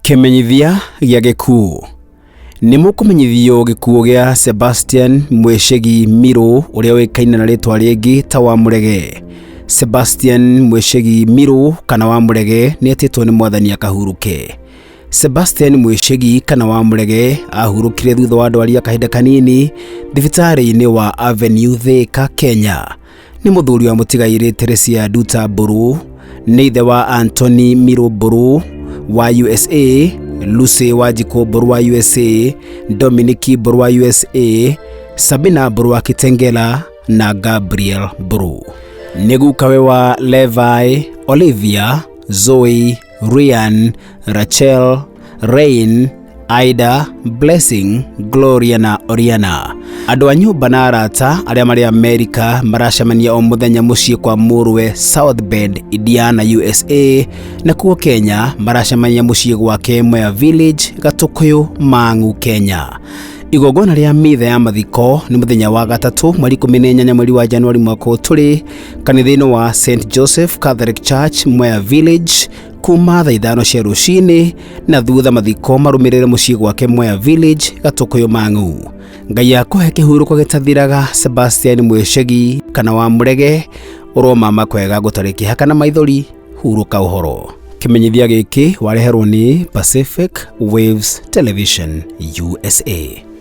Kĩmenyithia gĩa gĩkuũ. Nĩ mũkũmenyithio gĩkuũ gĩa Sebastian Mwĩcĩgi Mirũ ũrĩa ũĩkaine na rĩtwa rĩngĩ ta Wamũrege. Sebastian Mwĩcĩgi Mirũ kana Wamũrege nĩ etĩtwo nĩ mwathani akahurũke. Sebastian Mwĩcĩgi kana Wamũrege ahurũkire thutha wa ndwari ya kahinda kanini thibitarĩ-inĩ wa Avenue Thika, Kenya. Nĩ mũthuri wa mũtigairĩ Teresia Nduta Mbũrũ, nĩ ithe wa Anthony Mirũ Mbũrũ wa USA, Lucy Wanjikũ Mbũrũ wa USA, Dominic Mbũrũ wa USA, Sabina Mbũrũ wa Kitengela na Gabriel Mbũrũ. Nĩ gukawe wa Levi, Olivia, Zoe, Ryan, Rachel, Rain, Aida, Blessing, Gloria na Oriana. Andũ a nyũmba na arata arĩa marĩ Amerika maracemania o mũthenya mũciĩ kwa mũrũwe South Bend, Indiana, USA, na kuo Kenya maracemania mũciĩ gwake Mwea Village, Gatũkũyũ, Mang'u, Kenya. Igongona rĩa mitha ya mathiko nĩ mũthenya wa gatatũ mweri 18 mweri wa Januari mwaka ũyũ tũrĩ kanitha-inĩ wa St Joseph Catholic Church Mwea Village kuma thaa ithano cia rũcinĩ na thutha mathiko marũmĩrĩre mũciĩ gwake Mwea Village Gatũkũyũ Mang'u. Ngai akũhe kĩhurũko gĩtathiraga Sebastian Mwĩcegi kana wa Mũrege ũromama kwega gũtarĩ kĩeha kana maithori hurũka ũhoro. Kĩmenyithia gĩkĩ wareherwo nĩ Pacific Waves Television USA.